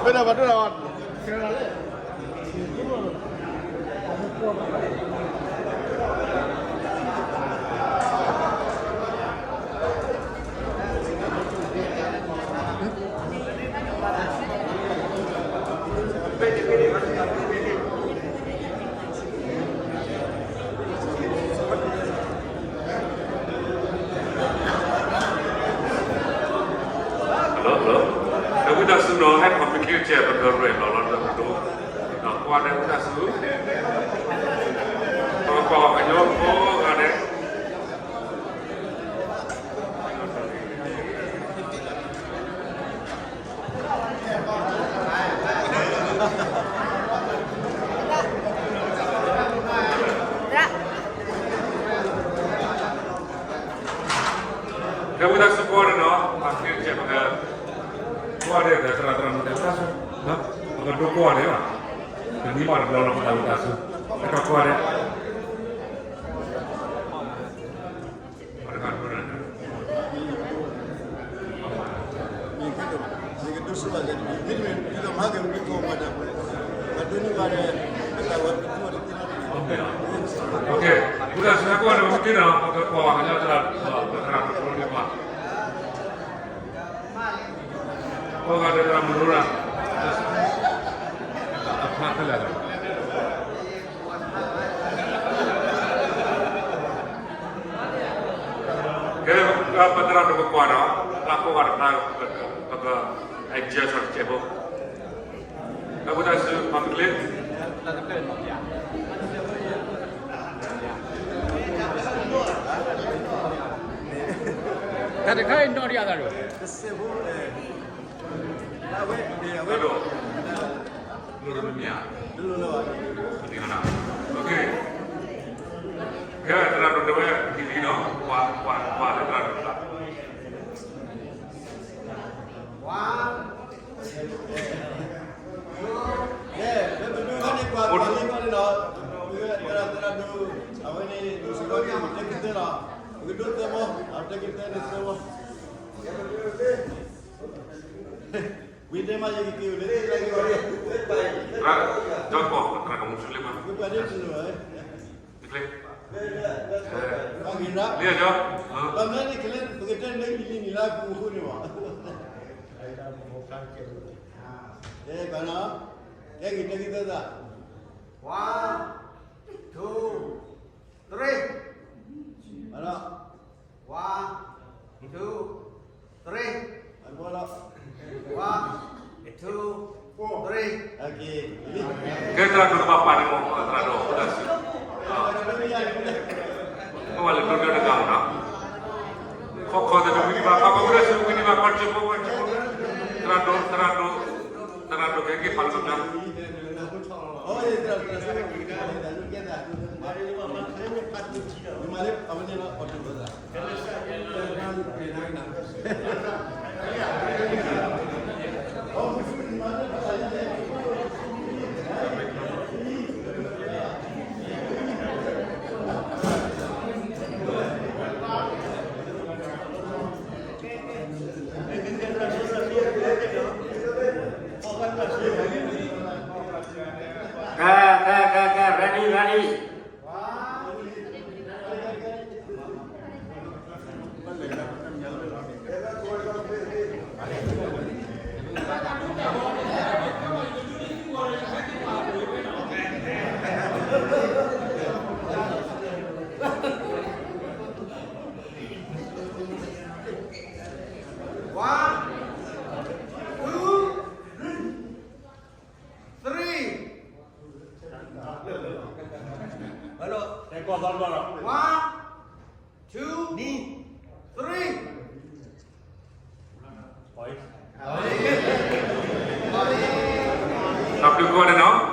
ဘၣ်ဒိၣ်ဘၣ်ဒိၣ်လီၤ. ဟဲလီၤ ဟဲလီၤ, ဒီပုၢ်ဝဲၢ်သ့ၣ်နီၤ ဟဲခီဖျိက့ၤတကဲး ပကရဲၣ်လီၤလီၤဒီးပဒိၣ်, ဒီးကွၢ်ဒီပုၢ်ဝဲၢ်သ့ၣ်, ပကကွၢ်ကညီဖိဂၤန့ၣ် ကဲ ဝံသးစူၤ ကွၢ်န့ၣ်နီၤ, ပှၤသ့ၣ်တဖၣ် ပကကွၢ်န့ၣ် သရၣ်သရၣ်မုၣ်တၢ်သးစူၤ, ပကဒိကွၢ်န့ၣ်ဘၣ်, ပနံၤမးတဘျီလီၤ ပသးဝံသးစူၤ, ပကကွၢ်န့ၣ် ဝံသးစူၤ ကွၢ်န့ၣ် ပကကွၢ် ပကကွၢ် ပကကွၢ် ပကကွၢ် ပကကွၢ် ကဲ ပသရၣ်ဒိၣ်ကကွၢ်ဒီး တၢ်ကိးဂၤတဖၣ် ပက adjust တကဲးဖိ, ဒီပုၢ်ဝဲၢ်သ့ၣ် မၤမုၢ်ကျ့ တၢ်တခါအံၤနီၣ်ဒံးအသးဒီး ကဲ သရၣ်ဒိၣ်တဲဝဲဒ်အံၤနီၤ, ကွၢ် ကွၢ် ကွၢ်လၢသရၣ်ဒိၣ်တၢ်, one, two, three, ကဲ လၢပဒိၣ်ခါန့ၣ် ကွၢ် ကွၢ်လံ ကွၢ်လံနီၤ, သရၣ်ဒိၣ် အဝဲန့ၣ် ဒိၣ်စိကီး တဲက့ၤသၢလီၤ, ပကဒိၣ်သၢဘီ, အတဲက့ၤသၢန့ၣ်သၢဘီ ဝံၤတဲမး ယကက့ၤဝဲလၢ ကပၤဒ့ၣ်တလိၤ, လံာ်ဒီး ပမ့ၢ်န့ၣ် ကလဲၤ ပကတဲလၢနံၣ်လံနံၣ်လါပူၤအဃိန့ၣ်ဘၣ်, ကဲ ကနီၤ, ကဲ ဂ့ၤ တဲက့ၤသၢသး, one, two, three, one, two, three, one, two, three. ကဲ သရၣ်ဒိၣ်တဘၣ်ပာ်န့ၣ်မ့ၢ် သရၣ်ဒိၣ်အဃိသးစူၤ, ပဝဲလၢဒိၣ်ဒိၣ်တဂၤမ့ၢ်နီၤ, ခီခီသးတဝံၤဒံးဘၣ် ခီခီဝံသးစူၤ ဝံၤဒံးဘၣ် ခီကၠိဖိ ခီကၠိဖိ, သရၣ်ဒိၣ် သရၣ်ဒိၣ် သရၣ်ဒိၣ်ကဟဲက့ၤဖးလၢပကျါ ကဲ ကဲ ကဲ ကဲ ready ready. တၢ်ဘျုးကိးဂၤဒဲးနီၤ.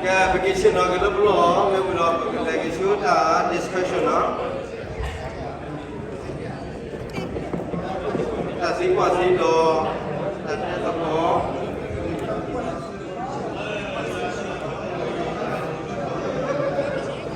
ကဲ ပက့ၤဆ့ၣ်နီၤက့ၤလၢပလီၢ် မ့ၢ်ဝံၤဒီး ပကလဲၤက့ၤဆူတၢ် discussion နီၤ, တၢ်သံကွၢ်သံဒိး